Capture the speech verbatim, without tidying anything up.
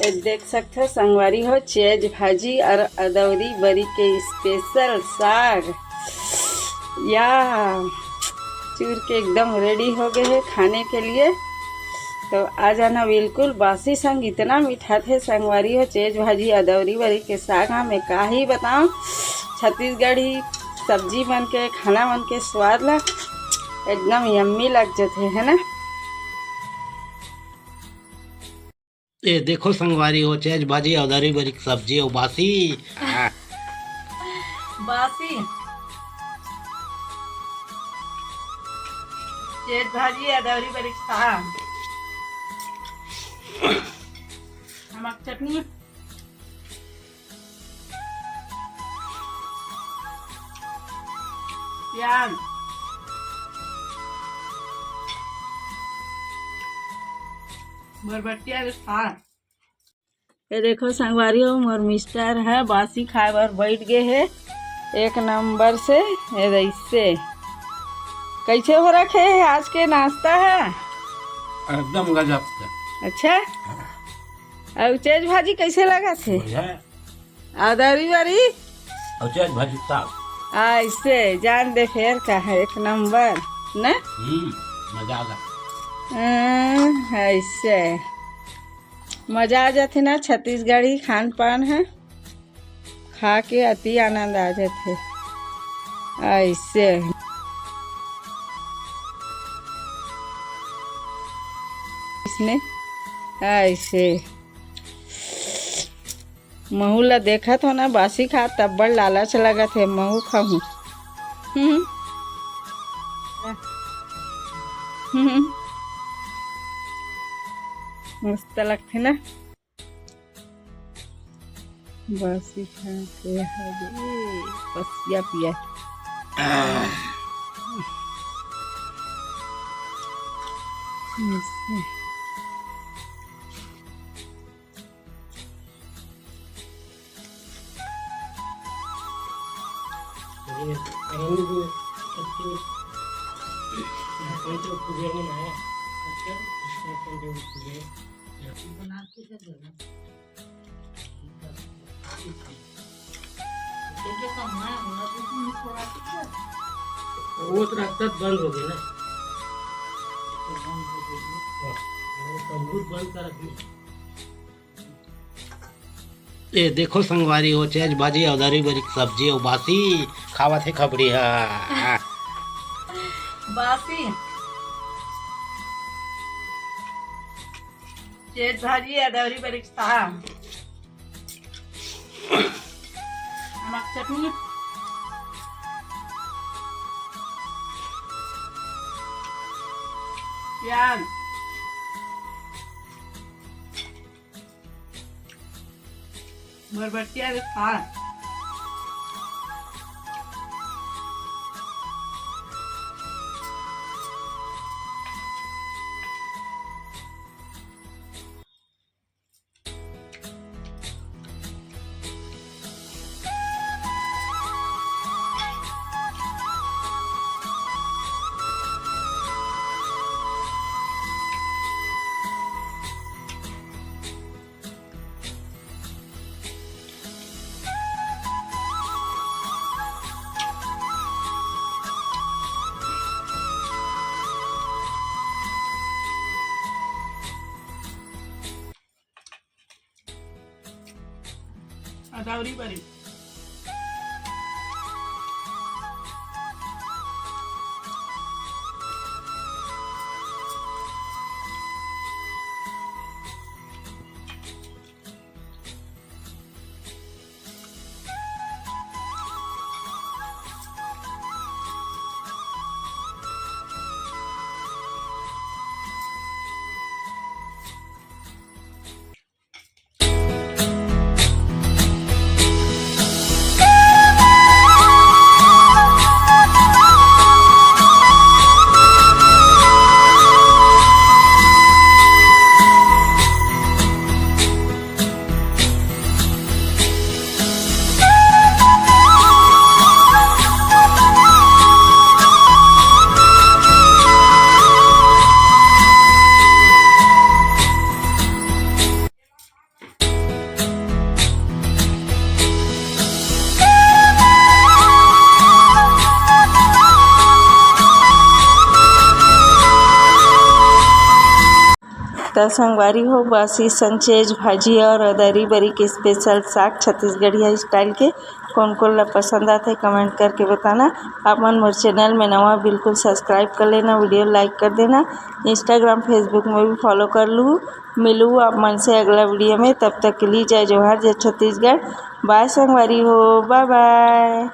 ये देख सकथो संगवारी हो, चेज भाजी और अदौरी बरी के स्पेशल साग, या चूर के एकदम रेडी हो गए है खाने के लिए। तो आ जाना, बिल्कुल बासी संग इतना मीठा थे संगवारी हो, चेज भाजी अदौरी बरी के साग। हाँ, मैं का ही बताऊँ, छत्तीसगढ़ी सब्जी मन के, खाना मन के स्वाद ला एकदम यम्मी लग जथे, है ना? ए देखो संगवारी हो, चेज भाजी अदौरी बरी के सब्जी अउ बासी। बासी। चेज भाजी अदौरी बरी के साग। नमक चटनी। प्याज। बरबट्टिया के साग। ये देखो संगवारी हो, मोर मिस्टर है बासी खाए बर बैठ गए है एक नंबर से। ये ऐसे कैसे हो रखे है आज के नाश्ता है? एकदम गजब के। अच्छा, और चेज भाजी कैसे लगा थे? बढ़िया है। अदौरी बरी? और चेज भाजी साग। ऐसे जान दे फेर का है, एक नंबर ना? हम्म, मजा आ गया। हम्म, ऐसे मजा आ जाथे ना, छत्तीसगढ़ी खान पान है, खा के अति आनंद आ जाथे। ऐसे इसने ऐसे महू ला देखत हो ना, बासी खा तब बड़ लालच लगत है, महू खाहूँ। हम्म। हम्म। मस्त लगथे ना। बासी खा के हवे बसिया पिया। ऐसे। वो तो रास्ता बंद हो गया ना। हाँ, वो तंदूर बंद कर दिया। ए देखो संगवारी हो, चेज भाजी अदौरी बरी के सब्जी अउ बासी खावत हे खबड़ी हा। बासी। चेज भाजी अदौरी बरी के साग। नमक चटनी। प्याज। बरबट्टिया के साग। अदौरी बरी। संगवारी हो, बासी संचेज भाजी और अदरी बरी के स्पेशल साग छत्तीसगढ़िया स्टाइल के। कौन कौन ला पसंद आथे, कमेंट करके बताना। आप मन मोर चैनल में नवा, बिल्कुल सब्सक्राइब कर लेना, वीडियो लाइक कर देना, इंस्टाग्राम, फेसबुक में भी फॉलो कर लू। मिलू आप मन से अगला वीडियो में, तब तक के लिए जय जोहार, जय छत्तीसगढ़, बाय संगवारी हो, बाय बाय।